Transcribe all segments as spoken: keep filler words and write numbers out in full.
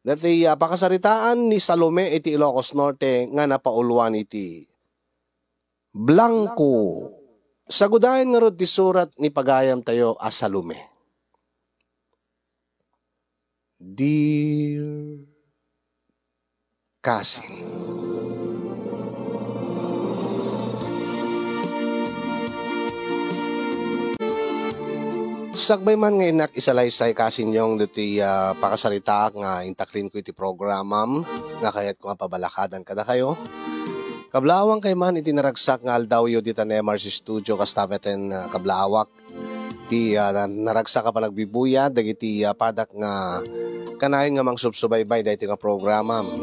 Dati, ah, pakasaritaan ni Salome iti Ilocos Norte nga napauluan iti blanko. Sagudayen ngarud ti surat ni pagayamtayo a Salome. Dear Cousin. Sakbay man nga innak isalaysay, Cousin Yong, ditoy, ah, pakasaritaak nga intaklinko iti programam nga kayatko nga pabalakadan kadakayo. Kablaawankay man iti naragsak nga aldawyo dita Nemar's Studio, kasta metten, ah, kablaawak. Ti, ah, na-, naragsak a panagbibuyat dagiti, ah, padak nga kanayon nga mangsubsubaybay daytoy nga programam.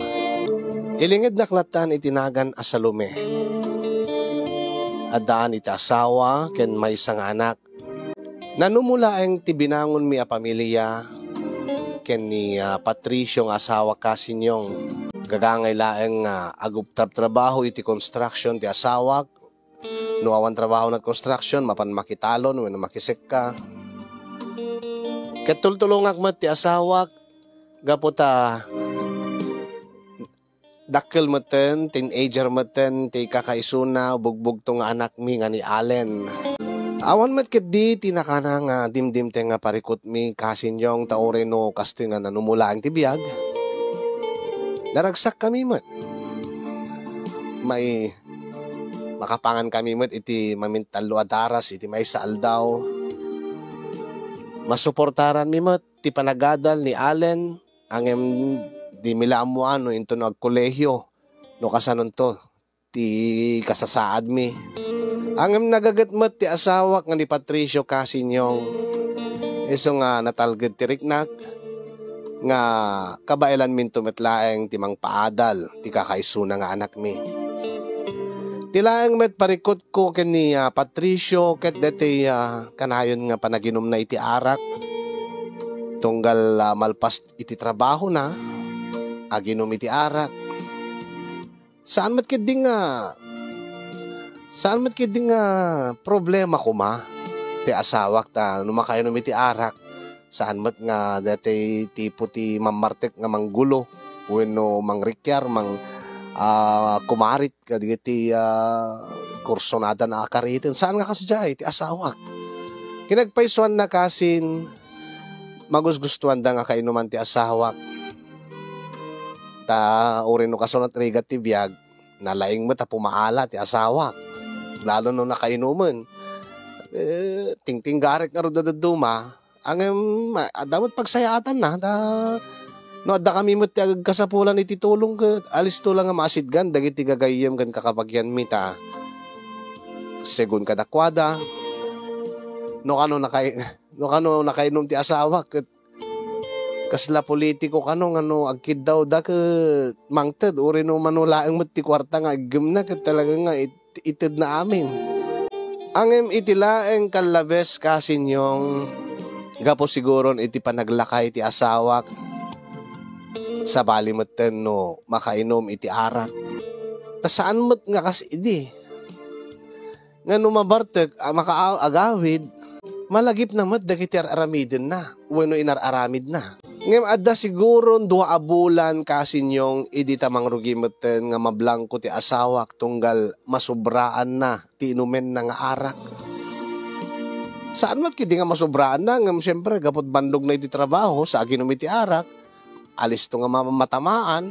Ilingednak lattan iti nagan a Salome. Addaan iti asawa ken maysa nga anak. Nanumo laeng ti binangonmi a pamilia ken ni, ah, Patricio nga asawa, Cousin Yong. Gagangay laeng nga agubtab trabaho iti construction ti asawak. No awan trabaho nga construction, mapan makitalon wenno makisekka. Ket tultulongak met ti asawak gapu ta dakkel metten, teenager metten ti kakaisuna, bugbugto nga anakmi nga ni Allen. Awan met ketdi ti nakana nga dimdimteng nga parikutmi, Cousin Yong, ta uray no kastoy nga nanumo laeng ti biag. Naragsakkami met. Mai-, makapangankami met iti mamintallo a daras iti maysa aldaw. Masuportaranmi met ti panagadal ni Allen, ngem dimi la ammoan no intono agkolehiyo, no kasanonto ti kasasaadmi. Ngem nagaget met ti asawak nga ni Patricio, Cousin Yong. Isu nga natalged ti riknak nga kabaelanminto met laeng ti mangpaadal ti kakaisuna nga anakmi. Ti laeng met parikutko ken ni, ah, Patricio ket daytoy, ah, kanayon nga panaginumna iti arak. Tunggal, ah, malpas iti trabahona, aginum iti arak. Saan met ketdi nga, saan met ketdi nga problema koma ti asawak ta no makainom iti arak, saan met nga daytoy tipo ti mammartek nga manggulo wenno mangrikiar, mang-, ah, kumarit kadagiti, ah, kursunada na akariten. Saan nga kasdiay ti asawak. Kinagpaysuanna, Cousin, magusgustuanda nga kainuman ti asawak. Ta uray no kasunot rigat ti biag, nalaing met a pumaala ti asawak. Lalo no nakainumen. Eh, tingtinggarek ngarud a dadduma. Ngem, ma-, adda met pagsayaatanna, ta no adda kami met ti agkasapulan iti tulong ket alisto la nga maasitgan dagiti gagayyem ken kakabagianmi ta segun kadakuada, no kano nakay-, no kano nakainom ti asawa ket kasla politiko kano nga no agkiddawda ket mangted, uray no mano laeng met ti kuarta nga iggemna ket talaga nga it-, itedna amin. Ngem iti laeng kallabes, Cousin Yong, gapu siguron iti panaglakay ti asawak, sabali metten no makainom iti arak. Ta saan met nga kas idi. Nga no mabartek a makaagawid, malagipna met dagiti ar-aramidenna wenno inar-aramidna. Ngem adda siguron dua a bulan, Cousin Yong, idi ta mangrugi metten nga mablangko ti asawak tunggal masobraanna ti inumenna nga arak. Saan met ketdi nga masobraanna, ngem siempre, gapu ta bandogna iti trabaho, sa aginum iti arak, alisto nga ma-, matamaan.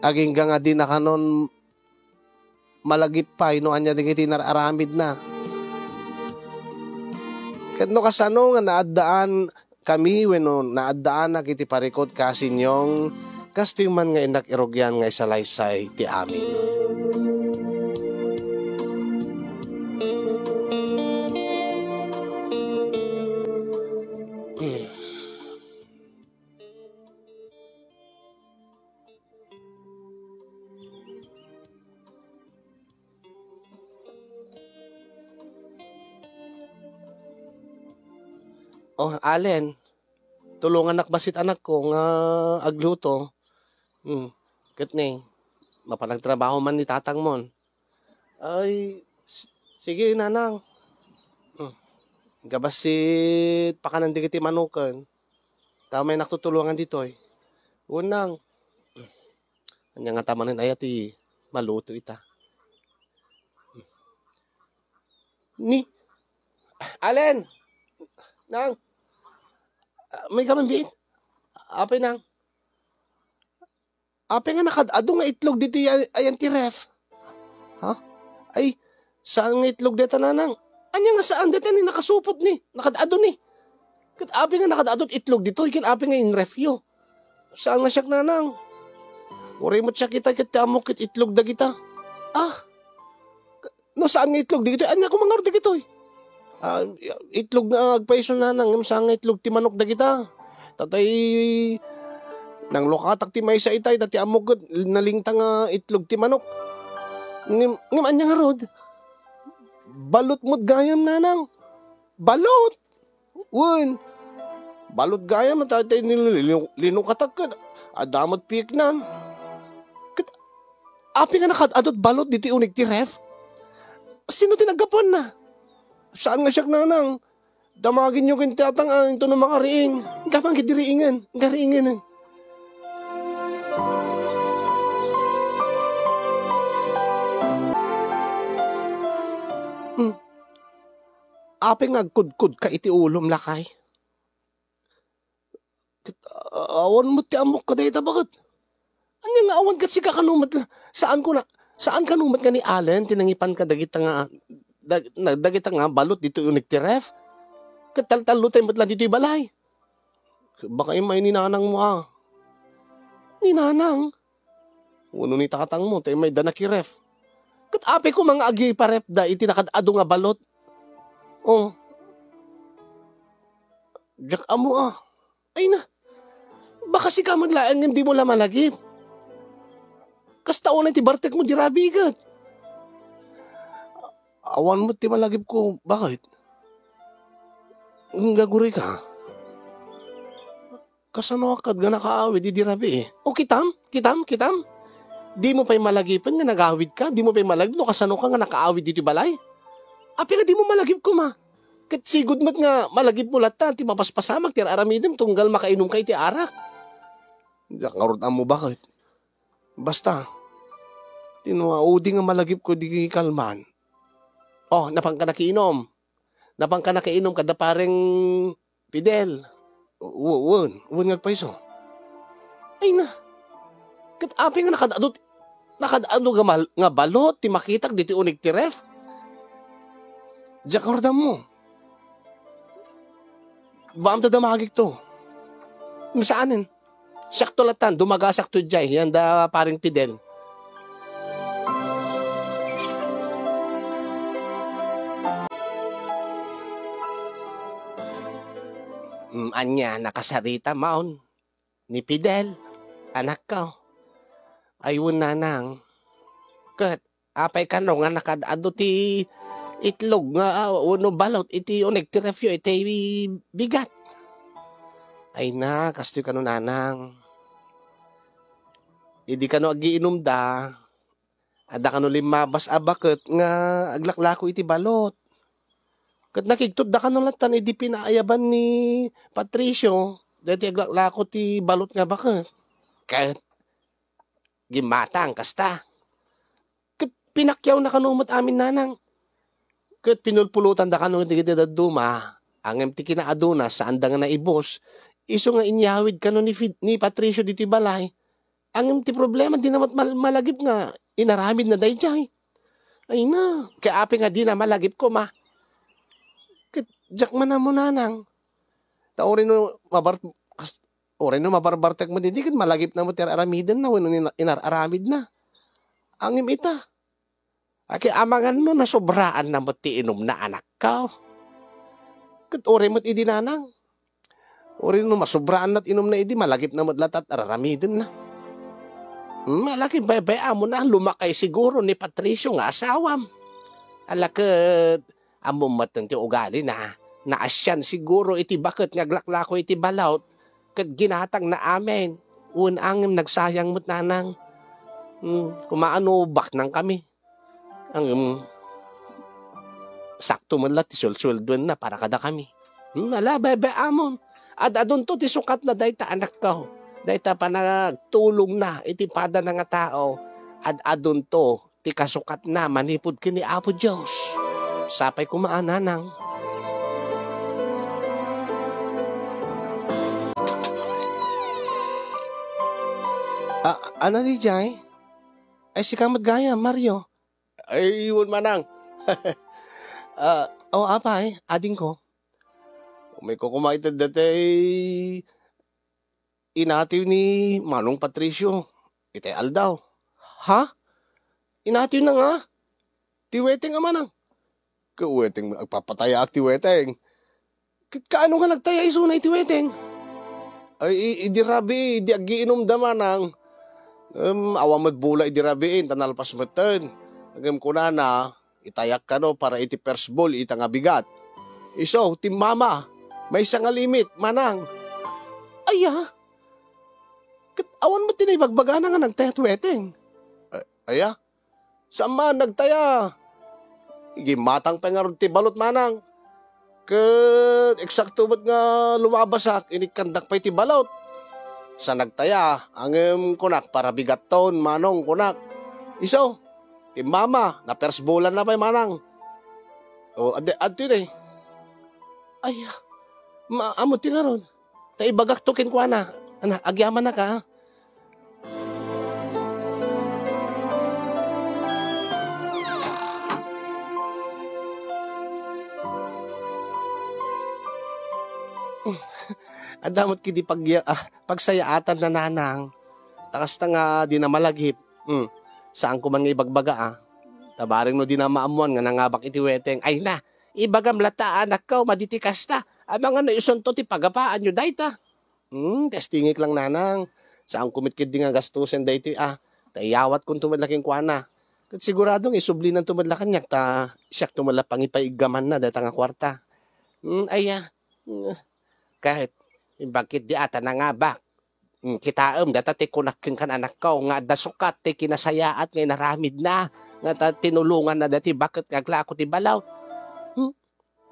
Agingga nga di nakanon malagip pay no ania dagiti inar-aramidna. Ket no kasano nga naaddaan kami wenno naaddaanak iti parikut, Cousin Yong, kastoy man nga innak irugian nga isalaysay ti amin. Oh, Allen, tulongannak bassit anakko nga agluto. Hmm, ket ne, mapan agtrabaho man ni tatangmon. Ay, s-, sige, nanang. Hmm, inka bassit pakanan dagiti manoken. Ta may naktutulongan ditoy. Wen, Nang, ania ngata manen aya ti maluto ita? Ni? Alin? Nang? Ah, may ka man biit? Apay, Nang? Apay nga nakaad-adu nga itlog ditoy ay-, ayan ti ref? Ha? Ay, saan nga itlog deta, Nanang? Ania nga saan deta ni nakasupot ni? Nakaad-adu ni. Ket apay nga nakaad-adu ti itlog ditoy ken apay nga inrefyo? Saan nga siak, Nanang? Uray met siak ita ket ti ammok ket itlog dagita. Ah, no saan nga itlog dagitoy, ania koma ngarud dagitoy? Ah, itlog nga agpayso, Nanang, ngem saan nga itlog ti manok dagita. Tatay, nanglukatak ti maysa itay, ta ti ammok ket nalingta nga itlog ti manok. Ngem, ngem ania ngarud? Balot met gayam, Nanang. Balot! Wen, balot gayam, ta, ta, linu-, linukatak ket adda met piknan. Ket apay nga nakaad-adu ti balot ditoy uneg ti ref? Sino ti naggapuanna? Saan nga siak, Nanang? Damagenyo ken ti atang, ah, intono makariing. Gapan ket di riingen. Gariingen. Hmm. Apay nga agkudkodka iti ulom, lakay? Ket, a-, awan met ti ammok kadayta, baket. Ania nga awan ket sika kano met la-, saan ko na, saan kano met nga ni Allen ti nangipan kadagita nga, dag-, na-, dagita nga balot ditoy uneg ti ref? Ket taltallotay met la ditoy balay. Baka immay ni nanangmo, a. Ni nanang? Wenno ni tatangmo, ta immay da nakiref. Ket apay koma nga agiparefda iti nakaad-adu nga balot? Oh. Diak ammo, a. Ay na, baka sika met laeng ngem dimo la malagip. Kasta unay ti bartekmo di rabiget. Awan met ti malagipko, baket? Ngem gagurika. Kasanoak ket nga nakaawid idi rabii? O kitam, kitam, kitam? Dimo pay malagipen nga nagawidka? Dimo pay malagip no kasanoka nga nakaawid ditoy balay? Apay nga dimo malagip koma? Ket sigud met nga malagipmo latta ti mapaspasamak ti ar-aramidem tunggal makainumka iti arak. Diak ngarud ammo, baket. Basta, ti no audi nga malagipko idi kalman. Oh, napanka nakiinom. Napanka nakiinom kada pareng Fidel. Wen, wen, wen nga agpayso. Ay na. Ket apay nga nakaad-adu, nakaad-adu nga mal-, nga balot ti makitak ditoy uneg ti ref? Diak ngarud ammo. Baam ta damagikto. Saanen. Siakto lattan, dumagasakto idiay, yan da paring Fidel. Mm, ania, nakasarita maon ni Fidel, anakko. Ay, wen, nanang. Ket, apay kano nga nakaad-adu ti itlog nga, ah, wenno balot iti uneg ti refyo iti bigat? Ay na, kastoy kano, nanang. Idi kano agiinumda, adda kano limmabas a baket nga aglaklako iti balot. Ket nakigtotda kano lattan idi pinaayaban ni Patricio daytoy aglaklako ti balot nga baket. Ket gimmatang kasta. Ket pinakiawna kano met amin, nanang. Ket pinulpulotanda kano dagiti dadduma, ngem ti kinaaduna, saanda nga naibus, isu nga inyawid kano ni Fid-, ni Patricio ditoy balay. Ngem ti problema, dina met mal-, malagip nga inaramidna daydiay. Ay na, ket apay nga dina malagip koma? Ket diak man ammo, nanang. Ta uray no mabar-, kas-, uray no mabarbartek met idi ket malagipna met ti ar-aramidenna wenno ina-, inar-aramidna. Ngem ita, ket amangan no nasobraanna met ti inumna, anakko. Ket uray met idi, nanang. Uray no masobraanna ti inumna idi, malagipna met latta ti ar-aramidenna. Hmm, ala ket baybay-amon a lumakay siguro ni Patricio nga asawam. Ala ket ammom met ti ugalina. Naasian siguro iti baket nga aglaklako iti balot ket ginatangna amin. Wen, ngem nagsayang met, nanang. Hmm, kumaano baknang kami. Ngem sakto met la ti suelsueldoenna para kadakami. Hmm, ala, baybay-amon. Ad-adunto ti sukatna dayta, anakko. Dayta panagtulongna iti padana nga tao, ad-adunto ti kasukatna manipud ken ni Apo Dios. Sapay koma a, nanang. A-, ano di jay? Ay, sika met gayam, Mario. Ay, wen, manang. Ah, o, apay, adingko. Umayko koma iti daytay inatiw ni Manong Patricio itay aldaw. Ha? Inatiw na nga? Ti weteng a, manang? Ket weteng, agpapatayaak ti weteng. Ket kaano nga nagtaya isuna iti weteng? Ay, i-, idi rabii, idi agiinumda, manang. Em, awan met bola idi rabii, ta nalpas metten. Ngem kunana, itayak kano para iti first ball ita nga bigat. Isu, timmama, maysa nga limit, manang. Aya? Ket awan met ti naibagbagana nga nagtaya ti weteng. A-, aya? Saan man nagtaya? Gimmatang pay ngarud ti balot, manang. Ket eksakto met nga lumabasak, inikkandak pay ti balot. Sa nagtaya, ngem kunak para bigatton, manong, kunak. Isu, timmama, na-first ballan na pay, manang. O, adi-, adtoy ne. Ay, ma-, ammo ti ngarud. Ta ibagakto kenkuana. Ana, agyamanak, a. Adda met ketdi pagya-, ah, pagsayaatan, nanang. Ta kasta nga dina malagip. Hmm. Saanko man nga ibagbaga, a. Ta bareng no dina maammoan nga nangabak iti weteng. Ay na, ibagam latta, anakko, madi ti kasta. Amangan no isunto ti pagapaanyo dayta. Hmm, testingek lang, nanang. Saanko met ketdi nga gastusen daytoy, a. Ta iyawatkonto met la kenkuana. Ket siguradong isublinanto met la kaniak ta siakto met la pangipaigammanna dayta nga kuarta. Hmm, aya. Hmm, ket imbag ketdi a ta nangabak. Hmm, kitaem, dayta ti kunak kenka, anakko, nga adda sukat ti kinasayaat nga inaramidna, nga ta tinulonganna daytoy baket nga aglako ti balot. Hmm?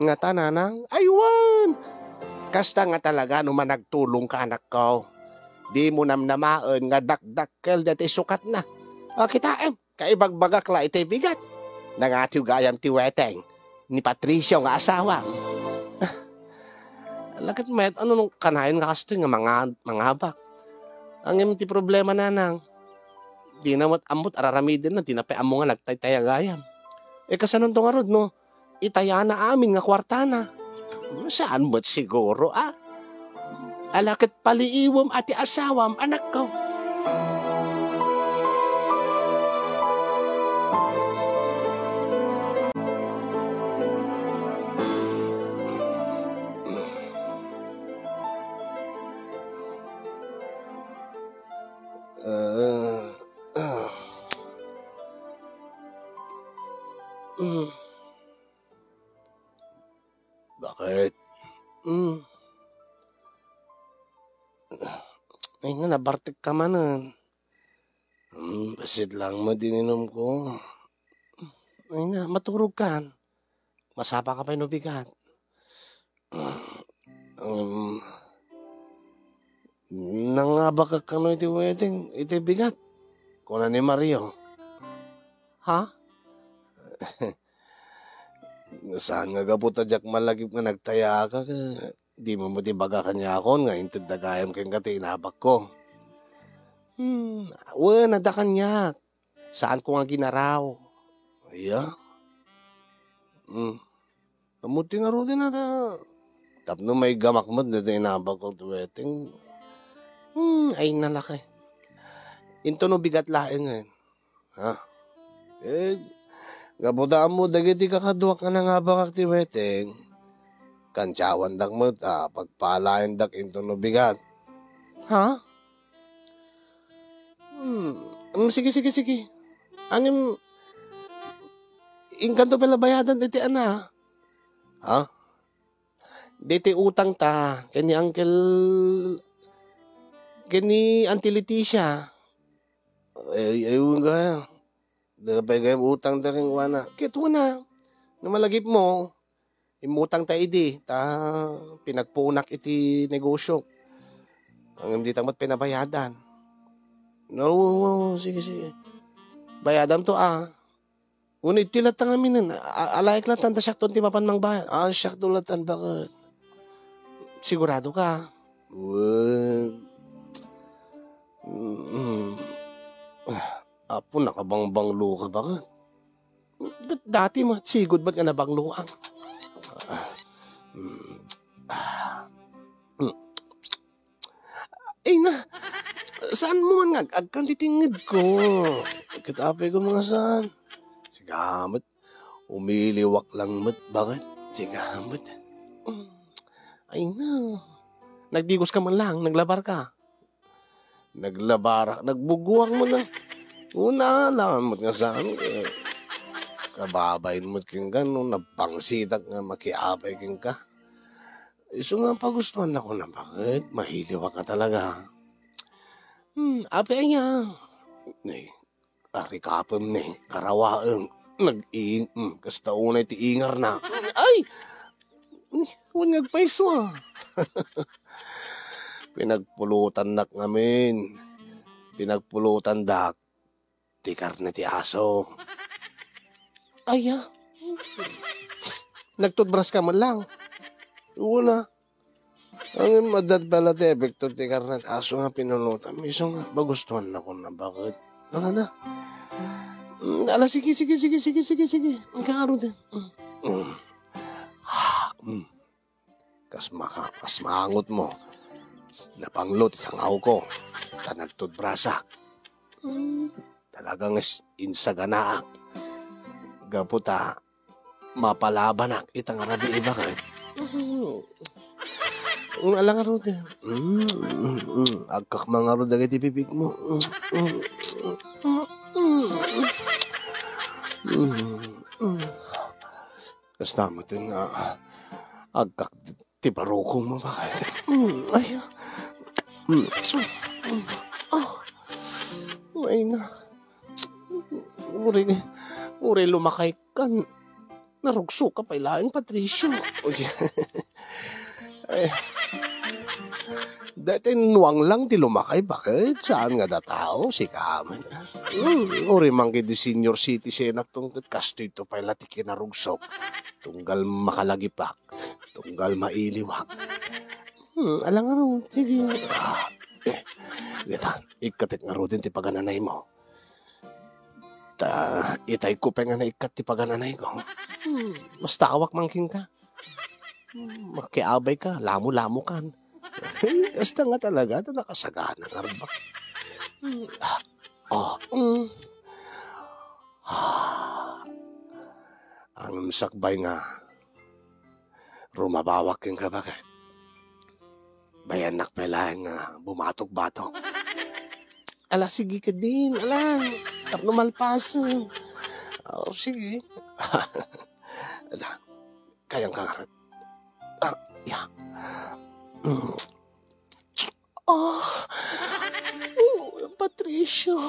Ngata, nanang? Ay, wen! Kasta nga talaga no managtulongka, anakko. Dimo namnamaen nga dakdakkel daytoy sukatna. A, kitaem, kaibagbagak la itay bigat. Nangatiw gayam ti weteng ni Patricio nga asawam. Ala ket met, ano no kanayon nga kastoy nga manga-, mangabak? Ngem ti problema, nanang, dina met ammo ti araramidenna, dina pay ammo nga nagtaytaya gayam. E, kasanonto ngarud no itayana amin nga kuartana? Saan met siguro, a? Ala ket paliiwem a ti asawam, anakko. Ah, ah. Mm. Bakit? Mm. Ay nga, nabartek ka manen. Hmm, bassit lang met ininom ko. Ay na, maturog kan. Masapa ka pay no bigat. Um, nangabak kano iti wedding, iti bigat? Kuna ni Mario. Ha? Saan nga gapu ta diak malagip nga nagtaya ka, ka, dimo met ibaga kaniakon nga inted da gayam kenka ti inabakko. Hmm, wen, adda kaniak. Saanko nga ginaraw. Aya? Hmm. Ammo ti ngaruden a ta-, tapno maigamak met dayta inabakko ti wedding. Hmm, ay nalaki. Into no bigat laengen. Ha? Eh, gapu ta ammo dagiti kakaduak nga nangabakak ti wedding, kantiawandak met a pagpalaendak into no bigat. Ha? Hmm. Hmm, sige, sige, sige. Ngem, inkanto pay la bayadan iti ana? Ha? Diti utang ta, ken ni Uncle, ken ni Auntie Leticia. Ay, ay, ay, Dagiti pay gayam utang da kenkuana. Ket kuna, no malagipmo, Immutang ta idi, ta pinagpunak iti negosyo. Ngem dita met pay nabayadan. No, sige, sige. Bayadam to, ah. Wenno iti latta ngamin, a-, alaek latta ta siakto ti mapan mangbayad. Ah, siakto latta, baket. Sigurado ka? Wen. Mm. Apo, nakabangbanglo ka, baket. Ket dati met, sigud met nga nabangloan. Ah, mm. Ah. Mm. Ay na, saan mo man nga ag-agkan ti tinged ko? Ket apay ko nga saan? Sigamet, umiliwak lang met, baket? Sigamet. Mm. Ay na, nagdigos ka man lang, naglabar ka. Naglabarak, nagbuguak mo na. Una, alangan mo't nga saan, eh, kababain mo't kenka, no, nabangsitak nga makiabay kenka. Isu nga pagustuan ako na, baket? Mahiliwak ka talaga. Hmm, apay aya. Ni, arikapem ni, karawaem. Nag-ing-, hmm, kasta unay ti ingarna. Ay! Wen nga agpayso, ah. Pinagpulutannak ngamin. Pinagpulutandak ti karne ti aso. Aya. Nagtutbras ka man lang. Una. Ngem adda pay la ti epekto ti karne ti aso nga pinulutan. Isu nga pagustuan ako na, baket? Ano na? Mm, ala, sige, sige, sige, sige, sige, sige. Ang kangarod, eh. Mm. Mm. Ah, mm. Kas maka-, kas maangot mo. Napanglo ti sangaw ko. Ta nagtutbrasak. Mm. Talagang is-, insaganaak. Gapu ta mapalabanak ita nga rabii, baket. Mm. Ala ngarud, eh. Mm, mm, mm. Agkakma ngarud dagiti bibig mo. Mm, mm, mm, mm, mm. Mm, mm. Kasta met nga agkak ti barukong mo, baket. Mm, ay, ah. Mm, mm, ah. Ay na. Uray, uray lumakay kan. Narugso ka pay laeng, Patricio. Ay. Daytoy nuang lang ti lumakay, baket? Saan nga datao? Sika man. Hmm, uray man ketdi senior citizen-ak tungkol kastoy to pay la ti kinarugsok. Tunggal makalagipak. Tunggal mailiwak. Hmm, ala ngarud. Sige. Ah, eh, dita, ikkatek ngaruden ti pagananay mo. Ta, itay ko pay nga naikkat ti pagananay ko. Hmm, mas tawak man kenka. Hmm, makiabay ka, lamo-lamo kan. Kasta nga talaga, ta nakasagana nga rubak. Hmm, ah, oh, hmm. Ah, ang sakbay nga, rumabawak kenka, baket? Bayannak pay laeng nga bumatok-batok. Ala, sige ketdin, ala. Tapno malpasen. Oh, sige. Ala, kayang ka nga. Ah, ya. Mm. Oh, oh, Patricio.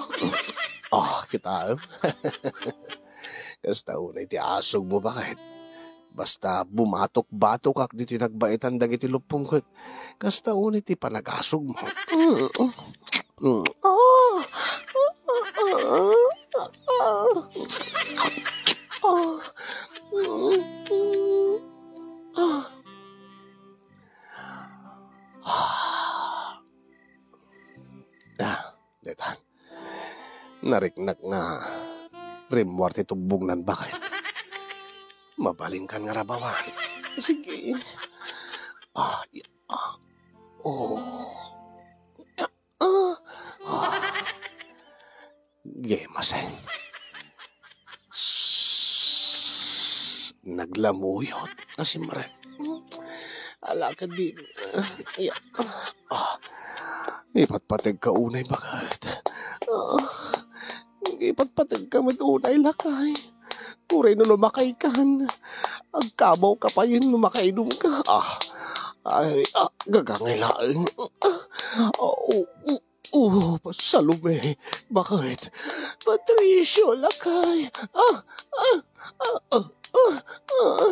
Oh, kita. Kasta unay ti asog mo, baket? Basta bumatok-batokak ditoy nagbaetan dagiti luppong ket kasta unay ti panagasog mo. Mm. Mm. Ah! Ah! Ah! Ah! Ah! Ah! Ah! Deta. Nariknak nga rimmuar ti tubbognan, baket. Mabalinkan nga rabawan. Sige. Ah, y-, ah, oh. Ah, ah. Gemasen. Sss, naglamuyot nga simrek. Ala ketdin. Ah, ya. Ah, ipatpateg ka unay, baket. Ah, ipatpateg ka met unay, lakay. Uray no lumakay kan, agkabaw ka pay no makainum ka. Ah, ay, ah, gagangay laeng. Ah, oh, oh, oh. Oh, Salome, baket? Patricio, lakay. Ah, ah, ah, ah, ah, ah, ah.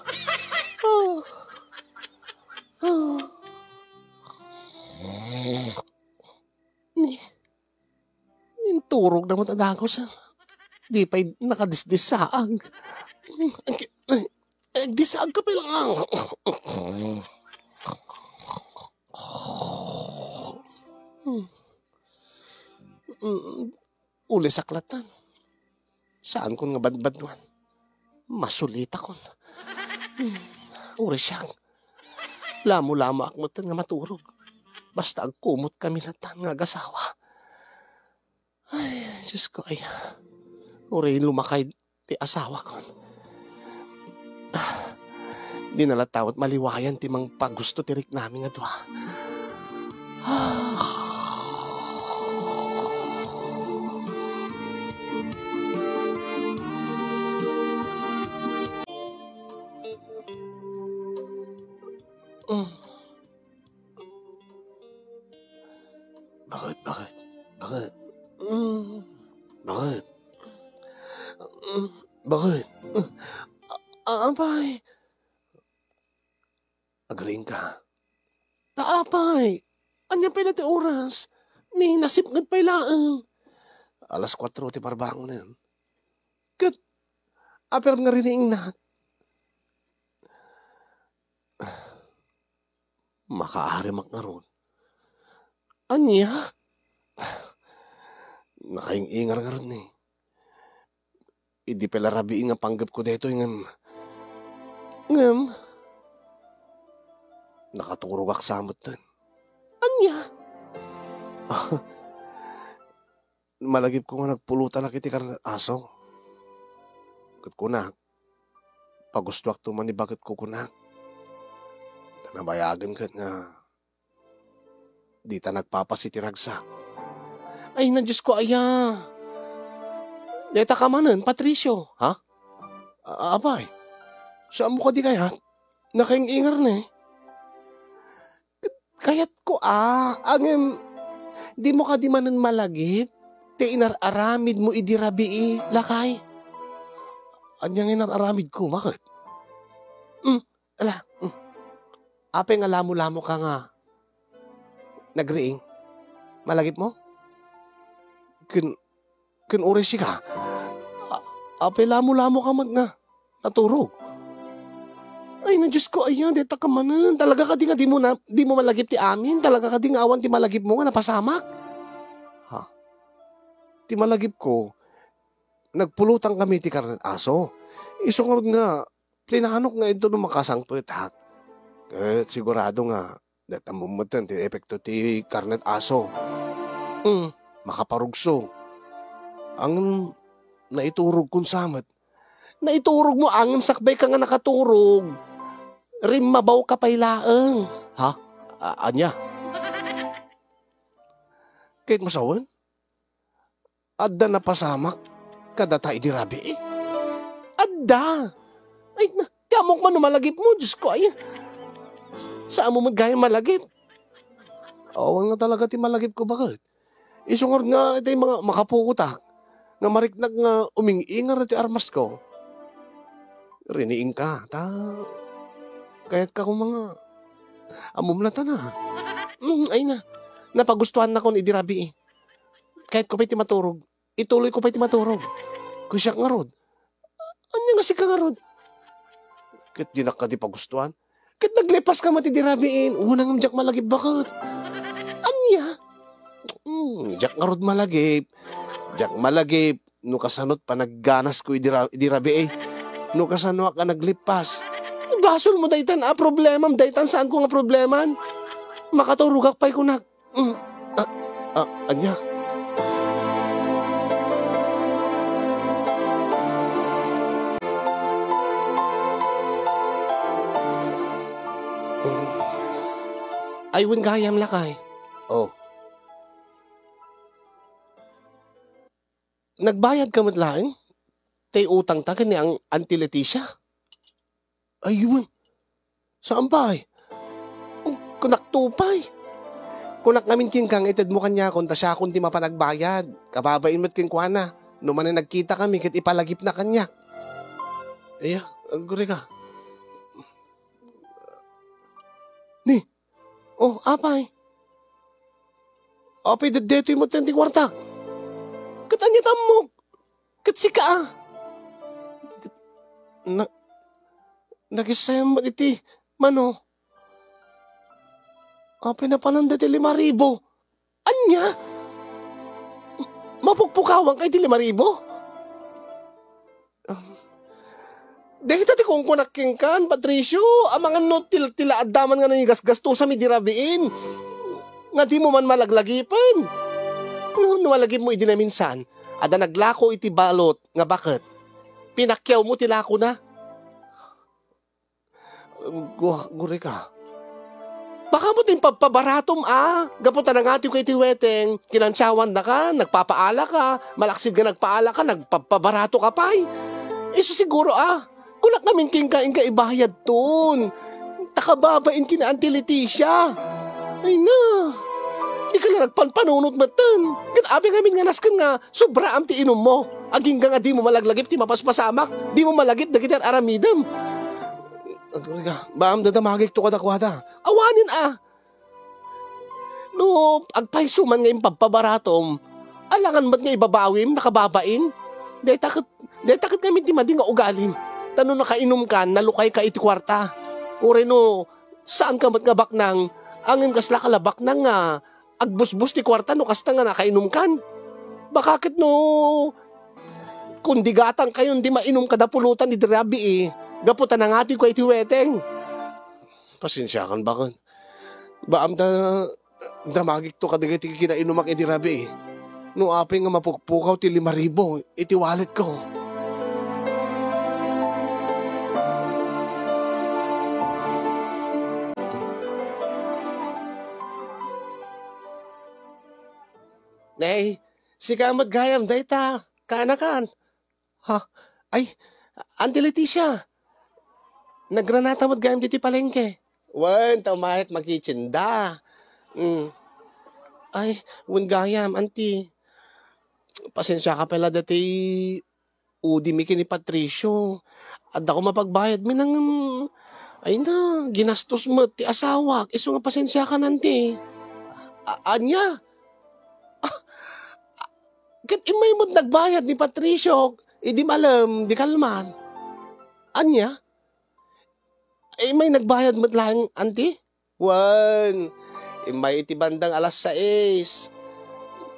Ah. Ah. Ni, inturogna met a dagus, ah. Di pay nakadisdisaag. Ag-, agdisaag ka pay lang. Ulisak latta. Saankon nga badbaduan. Masulitakon. Hmm, uray siak. Lamolamoak metten nga maturog. Basta agkumotkami latta nga agasawa. Ay, Diosko, ay. Uray lumakay ti asawakon. Ah, dina latta met maliwayan ti mangpagusto ti riknami nga dua. Ah. Mm. Bakit, bakit, bakit? Mm. Bakit? Mm. Bakit? Mm. A-, a-, apay. Agriing ka. Ta apay, ania pay la ti oras? Ni nasipnget pay laeng. Alas kuatro ti parbangonen. Ket, apay nga riniingnak? Makaarimak ngarud. Ania? Nakaing-ingar ngarud ni. Idi pay la rabii nga panggepko daytoy ngem, ngem, nakaturogak sa metten. Ania? Malagipko nga nagpulotanak iti karne ti aso. Ket kunak, pagustoakto man ni baketko kunak. Ta nabayagen ket nga dita nagpapas iti ragsak. Ay, na, Diosko, aya. Deta ka manen, Patricio, ha? A-, apay, saan mo kadi kayat? Nakaing-ingar ne. Kayatko, a, ngem, di mo kadi manen malagip ti inar-aramid mo idi rabii, lakay? Ania nga inar-aramid ko, bakit? Hmm, ala, hmm. Apay nga lamo-lamo ka nga nagriing? Malagip mo? Ken, ken uray sika, a-, apay lamo-lamo ka met nga naturog? Ay, na, Diosko, aya, deta ka manen. Talaga kadi nga di mo na, di mo malagip ti amin? Talaga kadi nga awan ti malagip mo nga napasamak? Ha? Ti malagip ko, nagpulotan kami ti karne ti aso. Isu ngarud nga, plinanok nga idto no makasangpetak. Ket sigurado nga, deta mo metten ti epekto ti karne ti aso. Mm, makaparugso. Ngem, naiturogkon sa met. Naiturog mo, ngem sakbay ka nga nakaturog, rimmabaw ka pay laeng. Ha? A-, ania? Ket masawen? Adda napasamak kadata idi rabii? Adda! Ay, na, ti ammok man no malagip mo, Diosko, ay. Saan mo met gayam malagip? Awan nga talaga ti malagip ko, bakit? Isu ngarud nga iti mga makapukotak nga mariknak nga uming-ingar ti armasko. Riniing ka, ta kayat ka koma nga ammom latta na. Mm, ay na. Napagustuannakon idi rabii. Kayatko pay ti maturog. Ituloyko pay ti maturog. Ket siak ngarud. Ania nga sika ngarud? Ket dinak kadi pagustuan? Ket naglipas ka met idi rabii. Una ngem diak malagip, bakit? Ania? Hmm, diak ngarud malagip. Diak malagip no kasano't panagganasko idi ra-, idi rabii. No kasanoak a naglipas. Basol mo daytan a problemam, daytan saanko nga probleman. Makaturogak pay kunak. Mm. Ah, ah, ania? Mm. Ay, wen gayam, lakay. Oh. nagbayad ka met laeng? Tay utangta ken ni ang Auntie Leticia? Ay, wen. Saan pay? Kunakto pay. Kunak ngamin kenka nga itedmo kaniakon ta siakon ti mapan agbayad. Kababain met kenkuana. No manen nagkitakami ket ipalagipna kaniak. Aya, agurika. Ni, oh, apay. Apay, daytoy met ti kuartak. Ket ania ti ammok? Ket sika, a? Ket na-, nagissayan met iti mano? Apay, napanan daytoy lima ribu. Ania? Mapukpukawanka iti lima ribu? Dayta ti kunkunak kenka, Patricio, amangan no til-, ti la adda man nga nangigasgastusam idi rabiin, nga dimo man malaglagipen. No, no malagipmo idi naminsan, adda naglako iti balot nga baket. Pinakiawmo ti lakona. Gu-, gurika. Baka met impabpabaratuam, a? Gapu ta nangatiwka iti weteng, kinansiawannaka, nagpapaala ka, malaksid nga nagpaala ka, nagpabpabarato ka pay. Isu siguro, a? Kunak ngamin kenka, inka ibayadton. Ta kababain ken ni Auntie Leticia. Ay na. Dika la nagpanpanunot metten. Ket apay ngamin nga nasken nga sobraam ti inummo. Agingga nga dimo malaglagip ti mapaspasamak. Dimo malagip dagiti ar-aramidem. Agriga, baam dadamagikto kadakuada. Awanen a. No agpayso man nga impabpabaratom, alangan met nga ibabawim, nakababain. Dayta ket, dayta ket ngamin ti madi nga ugalim. Ta no nakainumkan, nalukayka iti kuarta. Uray no, saanka met nga baknang, ngem kaslaka la baknang nga agbusbos ti kuarta no kasta nga nakainumkan. Baka ket no, kundigatangkayon ti mainum kada pulutan idi rabii, gapu ta nangatiwka iti weteng. Pasensiakan, baket. Baam ta damagikto kadagiti kinainumak idi rabii. No apay nga mapukpukaw ti lima ribu iti walletko. Nay, sika met gayam dayta, kaanakan. Ha? Ay, Auntie Leticia, nagranata met gayam ditoy palengke. Wen, ta umayat makitsinda. Mm. Ay, wen gayam, Auntie. Pasensiaka pay la daytoy udimi ken ni Patricio. Adda koma pagbayadmi ngem, ay na, ginastos met ti asawak. Isu nga pasensiakan, Auntie. A-, ania? Ah, ah, ket immay met nagbayad ni Patricio idi malem, di kalman. Ania? Immay nagbayad met laeng, Auntie? Wen, immay iti bandang alas sais.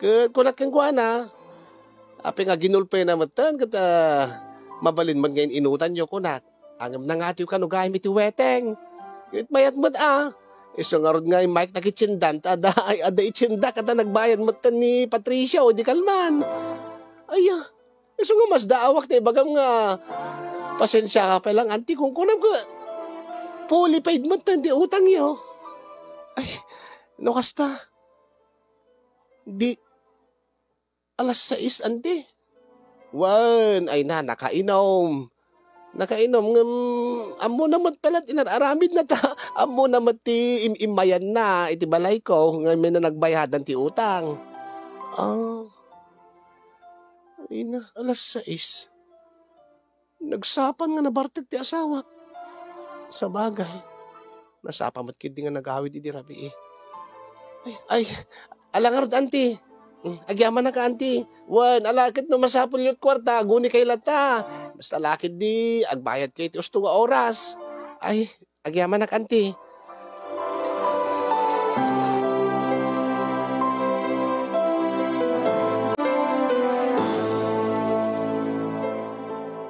Ket kunak kenkuana, apay nga ginulpena metten ket, ah, mabalin met nga in-inutanyo, kunak. Ngem nangatiwka no gayam iti weteng. Ket mayat met a. Isu ngarud nga immayek nakitsindan ta adda, ay, adda itsinda ket nagbayad metten ni Patricio, di kalman. Aya, isu nga masdaawak ta ibagam nga, pasensiaka pay lang, Auntie, kunkunam ket fully paid metten ti utangyo. Ay, no kasta, di, alas sais, Auntie. Wen, ay na, nakainom. Nakainom ngem ammona met pay la ti inar-aramidna ta ammona met ti im-immayanna iti balayko ngem mayna nagbayadan ti utang. Ah. Ay na, alas sais. Nagsapa nga nabartek ti asawak. Sabagay, nasapa met ketdi nga nagawid idi rabii. Ay, ay, ala ngarud, Auntie. Mm, agyamanak, Auntie. Wen, ala ket no masapulyo ti kuarta, agunikay latta. Basta ala ketdi, agbayadkay iti usto nga oras. Ay, agyamanak, Auntie.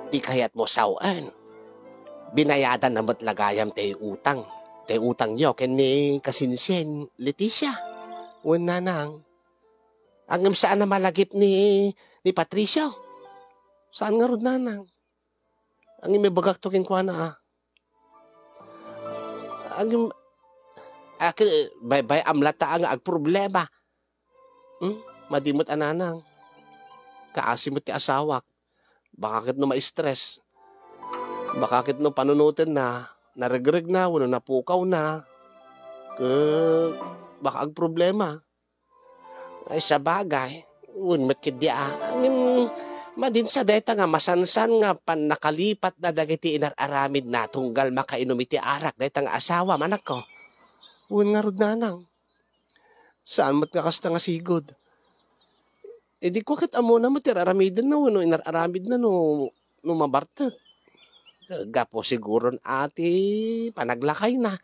Di kayatmo sawen. Binayadanna met la gayam tay utang. Tay utangyo ken ni kasinsin, Leticia. Wen, nanang. Ngem saan a malagip ni, ni Patricio. Saan ngarud, nanang? Ngem ibagakto kenkuana, a. Ngem, a, ke-, bay-, bay-am latta nga agproblema. Hmm? Madi met a, nanang. Kaasi met ti asawak. Baka ket no ma-stress. Baka ket no panunotenna, naregregna wenno napukawna. Ket baka agproblema. Ay, sabagay, wen met ketdi a. Ngem, madin sa dayta nga masansan nga pannakalipatna dagiti inar-aramidna tunggal makainom iti arak dayta nga asawam, anakko. Wen ngarud, nanang. Saan met nga kasta nga sigud. Idi kua ket ammona met ti ar-aramidenna wenno inar-aramidna no, no mabartek. Gapu siguron a ti panaglakayna.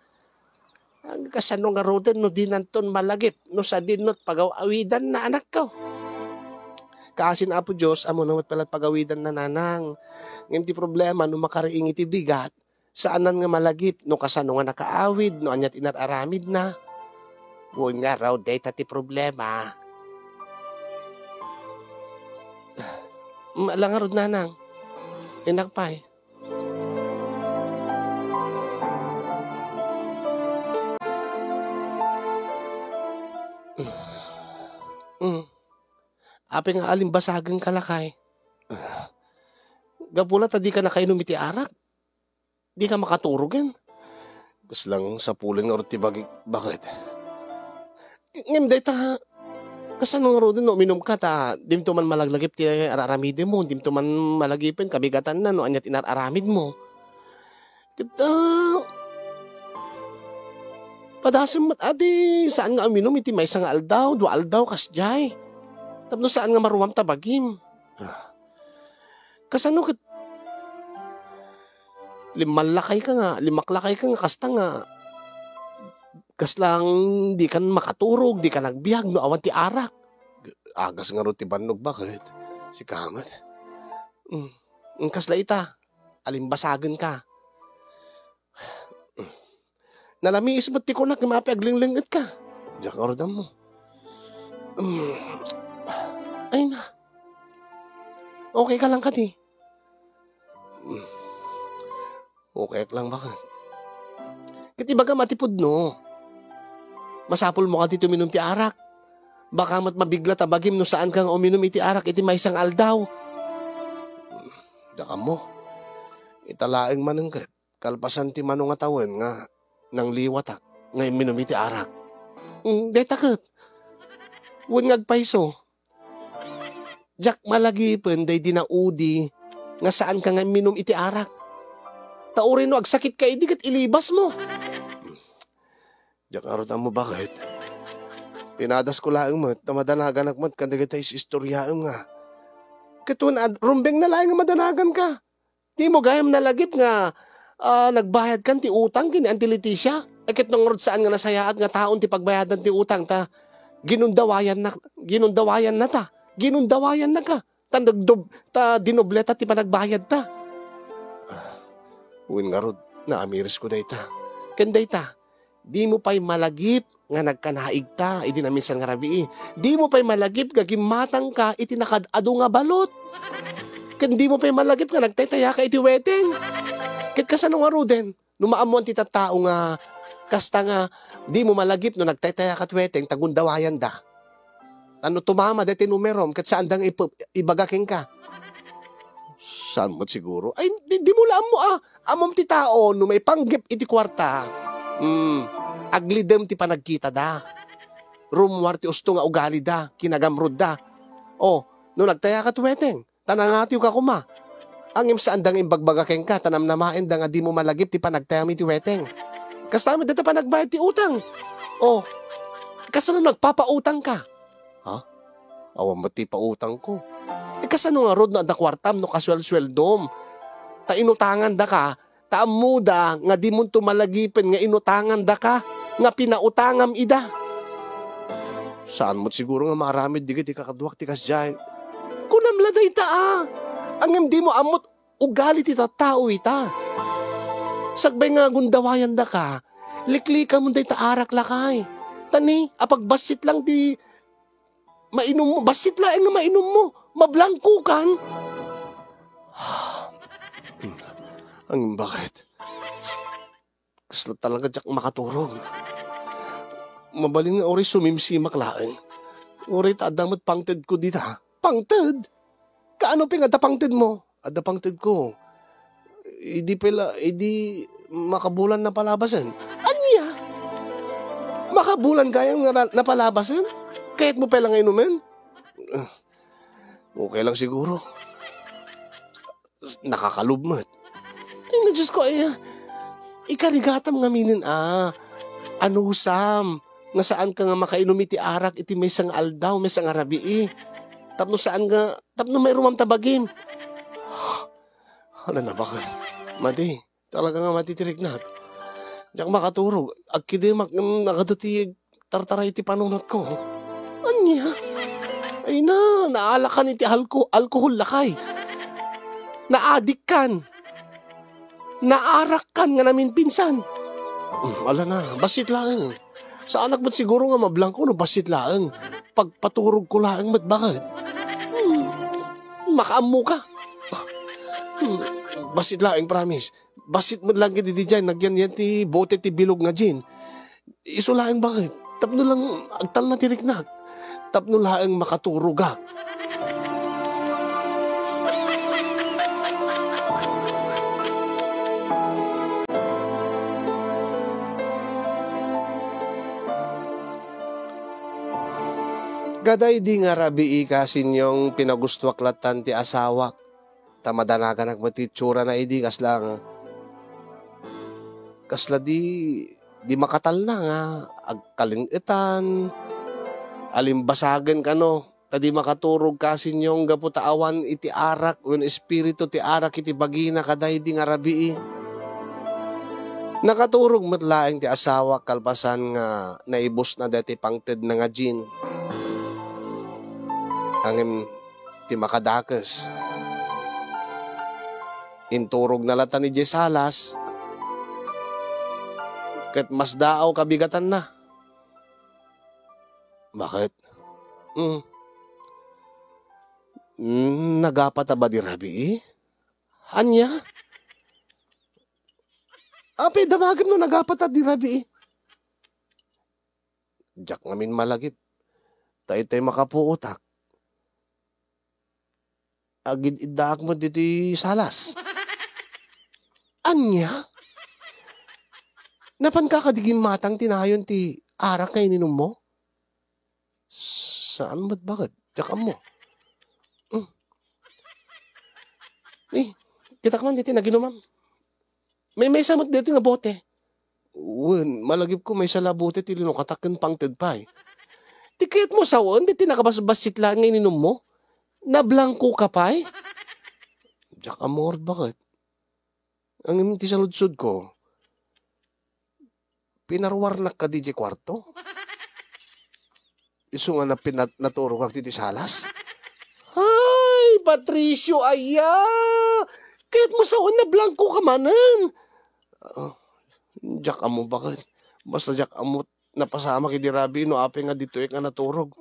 Kasano ngaruden no dinanton malagip no sadinno ti pagaw-awidanna, anakko? Kaasi ni Apo Dios, ammona met pala ti pagawidanna, nanang. Ngem ti problema, no makariing iti bigat, saanan nga malagip no kasano nga nakaawid, no ania ti inar-aramidna. Wen ngarud, dayta ti problema. Ala ngarud, nanang. Innak pay. Mm. Apay nga alimbasagenka, lakay? Gapu la ta dika nakainom iti arak? Dika makaturogen? Kasla sapulen ngarud ti bagik, baket? Ngem dayta, kasano ngaruden no uminumka ta dimto man malaglagip ti ar-aramidem mo, dimto man malagipen kabigatanna no ania ti inar-aramidmo? Ket, ah, padasem met a di saan nga uminum iti maysa nga aldaw, dua aldaw, kasdiay. Tapno saan nga maruam ta bagim. Ah. Kasano ket limmallakayka nga, limaklakayka nga kasta nga, kasla dikan makaturog, dikan agbiag no awan ti arak? Agas ngarud ti bannog, baket? Sika met. Mm. Kasla ita, alimbasagenka. Nalamiis met ti kunak, ngem apay aglinglengetka? Diak ngarud ammo. Mm. Ay na. Okay ka lang kadi? Mm. Okay lang, baket? Ket ibagam a ti pudno. Masapulmo kadi ti uminum ti arak? Baka met mabigla ta bagim no saanka nga uminum iti arak iti maysa nga aldaw. Diak ammo. Ita laeng manen ket kalpasan ti mano nga tawen nga nangliwatak nga imminum iti arak. Mm, dayta ket. Wen nga agpayso, diak malagipen daydi naudi nga saanka nga imminum iti arak. Ta uray no agsakitka idi ket ilibasmo. Diak ngarud ammo, baket? Pinadasko laeng met ta madanaganak met kadagiti is-istoriaem nga. Ket wen ad-, rumbeng na laeng nga madanaganka. Dimo gayam nalagip nga, ah, nagbayadkan ti utang ken ni Auntie Leticia? Ay, ket no ngarud saan nga nasayaat nga taon ti pagbayadan ti utang ta ginundawayanna, ginundawayanna ta, ginundawayannaka, ta nagdob-, ta dinobleta ti panagbayadta. Ah, wen ngarud, naamirisko dayta. Ken dayta, dimo pay malagip nga nagkanaigta idi naminsan nga rabii. Dimo pay malagip nga gimmatangka iti nakaad-ado nga balot. Ken dimo pay malagip nga nagtaytayaka iti weteng. Ket kasano ngaruden no maammoan ti tattao nga kasta nga dimo malagip no nagtaytayaka iti weteng ta gundawayanda? Tapno tumama daytoy numerom ket saanda nga ip-, ibaga kenka. Saan met siguro? Ay, di, dimo la ammo, ah. Ammom ti tao no maipanggep iti kuarta, mm, aglidem ti panagkitada. Rummuar ti usto nga ugalida, kinagamrudda. O, no nagtayaka ti weteng, ta nangatiwka koma. Ngem saanda nga imbagbaga kenka, ta namnamaenda nga dimo malagip ti panagtayam iti weteng. Kasta met dayta panagbayad ti utang. O, kasano nagpapautangka? Ha? Awan met ti pautangko. E, kasano ngarud no adda kuartam no kasuelsueldom? Ta inutangandaka, ta ammoda nga dimonto malagipen nga inutangandaka nga pinautangam ida. Saan met siguro nga maaramid dagiti kakaduak ti kasdiay? Kunam la dayta, a. Ngem dimo ammot ugali ti tattao ita. Sakbay nga gundawayandaka, liklikamon dayta arak, lakay. Ta ni, apagbassit lang ti mainummo, bassit laeng nga mainummo. Mablangkokan. Ang bakit? Kasla talaga diak makaturog. Mabalin nga uray sumimsimak laeng. Uray ta adda met pangtedko dita. Pangted? Ano pay nga adda pangtedmo? Adda pangtedko. Idi pay la, idi makabulan napalabasen. Ania? Makabulan gayam nga na-, napalabasen? Kayatmo pay la nga inumen? Ah, okay lang siguro. Nakakalub met. Ay, na, Diyos ko, ay, ah, ikarigatam ngaminen, ah, anusam nga saanka nga makainom iti arak iti maysa nga aldaw, maysa nga rabii. Tapno saan nga, tapno mairumam ta bagim. Hala na, bakit? Madi, talaga nga madi ti riknak. Diak makaturog. Agkidemak, mm, agadu ti tartaray ti panunotko. Ania? Ay na, naalakan iti alko-, alkohol lakay. Naadikkan. Naarakkan nga naminpinsan. Hmm, ala na, bassit laeng. Saanak met siguro nga mablangko no bassit laeng. Pagpaturogko laeng met, bakit? Hmm, makaammo ka. Hmm, bassit laeng, promise. Bassit met laeng iti diay, nagyan-yan ti bote ti bilog nga gin. Isu laeng, bakit? Tapno lang agtalna ti riknak. Tapno laeng makaturogak. Kadaydi nga rabii, Kasinyong, pinagustoak lattan ti asawak. Ta madanaganak met ti itsurana idi kasla, kasla di, di makatalna nga agkaling-etan, alimbasagen kano, ta di makaturog, Kasinyong, gapu ta awan iti arak wenno espiritu ti arak iti bagina kadaydi nga rabii. Nakaturog met laeng ti asawak kalpasan nga naibusna daytoy pangtedna nga gin. Ngem ti makadakes, inturogna latta idiay salas, ket masdaaw kabigatanna. Baket? Hmm. Hmm, nagapata ba di rabii? Ania? Apay, damagem no nagapata di rabii? Diak ngamin malagip. Ta itay makapuotak. Agid-iddaak met ditoy salas. Ania? Napanka kadi gimmatang ti nayon ti arak nga ininummo? Saan met, baket? Diak ammo. Hmm. Eh, kitak man ditoy naginumam. Maymaysa met ditoy nga bote. Wen, malagipko maysa la bote ti linukatak ken pangted pay. Ti kayatmo sawen, ditoy nakabasbassit laeng nga ininummo? Nablangko ka pay? Diak ammo ngarud, baket. Ngem ti saludsodko, pinaruarnak kadi diay kuarto? Isu nga napinat-, naturogak ditoy salas? Ay, Patricio, aya! Kayatmo sawen, nablangko ka manen. Ah, diak ammo, baket. Basta diak ammo napasamak idi rabii no apay nga ditoyek nga naturog.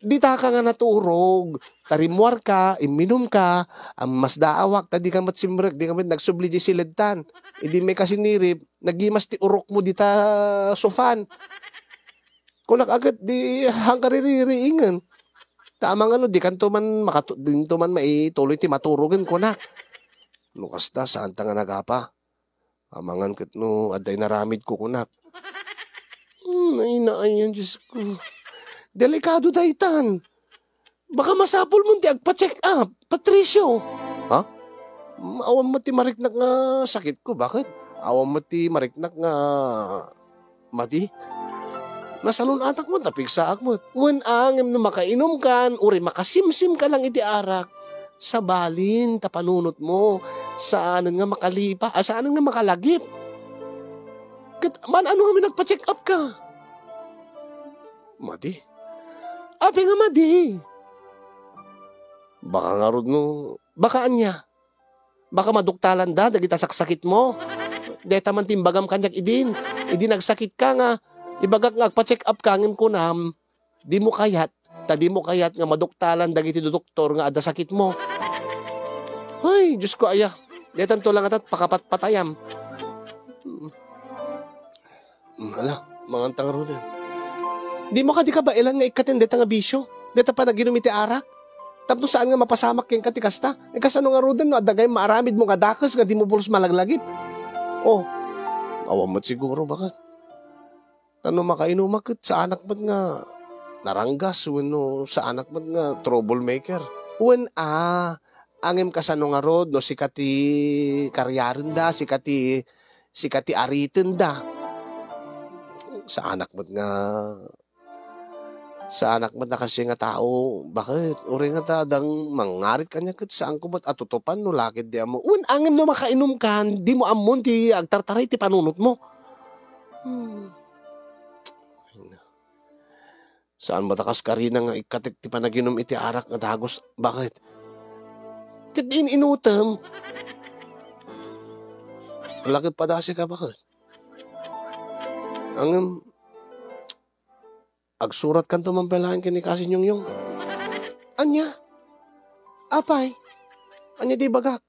Ditaka nga naturog, ta rimmuarka, imminumka, a, masdaawak, ta dika met simrek, dika met nagsubli diay siledtan. Idi maikasirib, nagimas ti urokmo dita sofan. Kunak a ket di haanka riririingen. Ta amangan no dikanto man makatu-, dinto man maituloy ti maturogen, kunak. No kasta, saanta nga nagapa. Amangan ket no adda inaramidko, kunak. Hmm, ay, naayan, Diyos ko. Delikado daytan. Baka masapulmon ti agpa-check up, Patricio. Ha? Mm, awan met ti mariknak nga sakitko. Baket? Awan met ti mariknak nga madi? Nasalun-atak met, napigsaak met. Wen, ngem no makainumkan, uray makasimsimka lang iti arak, sabalin ta panunotmo, saanen nga makalipa-, a, saanen nga makalagip. Ket man-ano ngamin nagpa-check up ka? Madi? Apay nga madi? Baka ngarud no, baka ania? Baka maduktalanda dagita saksakitmo. Dayta man ti imbagam kaniak idin. Idi nagsakitka nga ibagak nga agpa-check up ka ngem kunam, dimo kayat, ta dimo kayat nga maduktalan dagiti doktor nga adda sakitmo. Ay, Diyos ko, aya. Daytanto la nga tat-, pakapatpatayam. Mm, ala, manganta ngaruden. Dimo kadi kabaelan nga ikkaten dayta nga bisio? Dayta panaginum iti arak? Tapno saan nga mapasamak kenka ti kasta? E, kasano ngaruden no adda gayam maaramidmo nga dakes nga dimo pulos malaglagip? Oh, awan met siguro, baket. Ta no makainumak ket saanak met nga naranggas wenno saanak met nga troublemaker. Wen a, ngem kasano ngarud no sika ti karyarenda, sika ti, sika ti aritenda? Saanak met nga, saanak met a kasdiay nga tao, baket? Uray nga ta adda mangngarit kaniak ket saanko met a tutupan no la ket di ammo. Wen a, ngem no makainumkan, dimo ammon ti agtartaray ti panunotmo. Hmm. Ay, na. Saan met a kaskarina nga ikkatek ti panaginum iti arak nga dagus, baket? Ket in-inutem. Ala ket padasika, baket. Ngem, agsuratkanto man pay laeng ken ni Kasin Yongyong. Ania? Apay? Ania ti ibagak?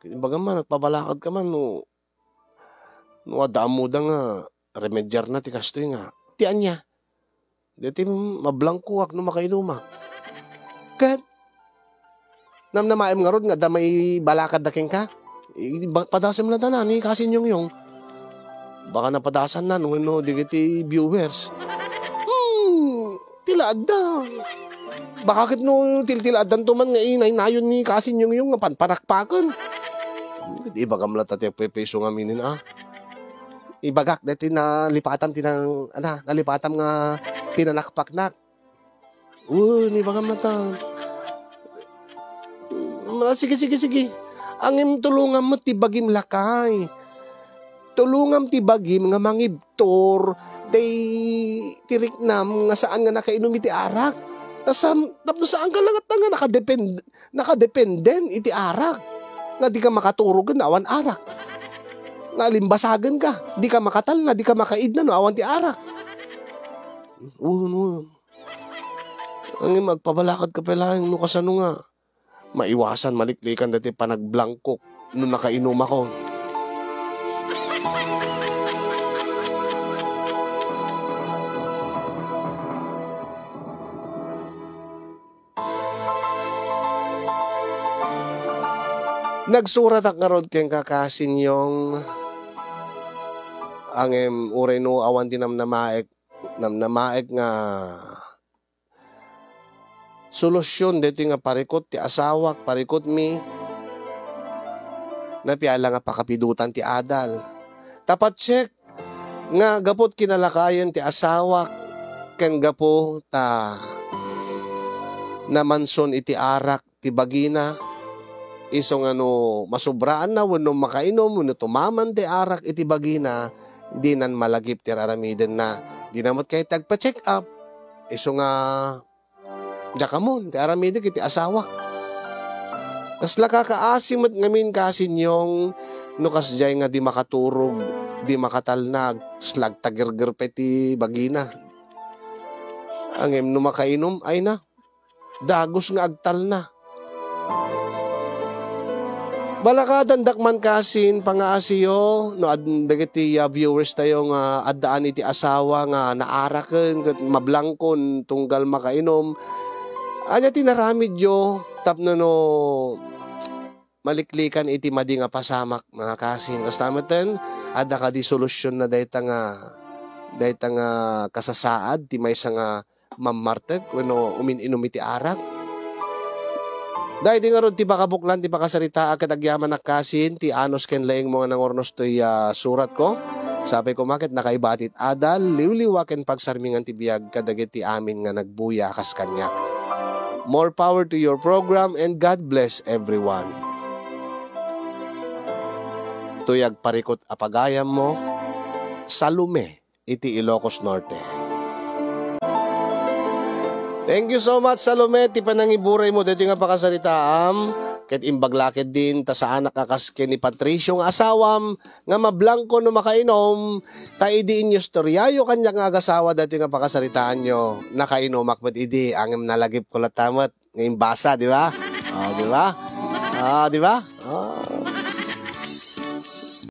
Ket ibagam man, agpabalakadka man no, no adda ammoda nga remediarna ti kastoy nga. Ti ania? Daytoy mablangkoak no makainumak. Ket namnamaem ngarud nga adda maibalakadda kenka? I-, ba-, padasem lattan ni Kasin Yongyong. Baka napadasanna wenno dagiti viewers. Hmm, ti la adda. Baka ket no tiltilaaddanto man nga inaynayon ni Kasin Yongyong nga panpanakpaken. Hmm, ibagam latta ti agpaypayso ngamin, a. Ibagak daytoy nalipatam ti nang-, ana, nalipatam nga pinanakpaknak. Wen, ibagam latta. Ah, sige, sige, sige. Ngem tulongam met ti bagim, lakay. Tulongam ti bagim nga mangibtur daydi riknam nga saan nga nakainum iti arak. Ta sam-, tapno saanka la nga nakadepend-, nakadependen iti arak. Nga dika makaturogen no awan arak. Nga alimbasagenka, dika makatalna, dika makaidna no awan ti arak. Wen, wen. Ngem agpabalakadka pay laeng no kasano nga maiwasan maliklikan daytoy panagblangkok no nakainumakon. Nagsuratak ngarud kenka, Kasin Yong, ngem uray no awan ti namnamaek, namnamaek nga solusion daytoy nga parikut ti asawak, parikutmi, napiala nga pakapidotan ti adal. Ta patiek nga gapu ti kinalakayan ti asawak ken gapu ta namanson iti arak ti bagina, isu nga no masubraanna wenno makainum wenno tumaman ti arak iti bagina, dinan malagip ti aramidenna. Dina met kayat ti agpa-check up. Isu nga diak ammon ti aramidek iti asawa. Kasla kakaasi met ngamin, Kasin Yong, no kasdiay nga di makaturog, di makatalna, kasla agtagerger pay ti bagina. Ngem no makainum, ay na, dagus nga agtalna. Balakadandak man, Kasin, pangaasiyo, no ad-, dagiti, ah, viewers tayo nga addaan iti asawa nga naaraken ket mablangkon tunggal makainum. Ania ti naramidyo tapno no maliklikan iti madi nga pasamak, mga Kasin? Kasta metten, adda kadi solusionna dayta nga, dayta nga kasasaad ti maysa nga mammartek wenno umin-inum iti arak? Daydi ngarud ti pakabuklan ti pakasaritaak ket agyamanak, Kasin, ti anus ken laengmo nga nangurnos toy, ah, suratko. Sapay koma ket nakaibati ti adal, liwliwa ken pagsarmingan ti biag kadagiti amin nga nagbuya kas kaniak. More power to your program and God bless everyone. Toy agparikut a pagayammo, Salome iti Ilocos Norte. Thank you so much, Salome, ti panangiburaymo daytoy nga pakasaritaam. Ket imbag la ketdin ta saanak a kas ken ni Patricio nga asawam nga mablangko no makainom, ta idi inyustoriayo kaniak nga agasawa daytoy nga pakasaritaanyo, nakainumak met idi, ngem nalagipko latta met nga imbasa, di ba? Oh, di ba? Ah, di ba? Ah.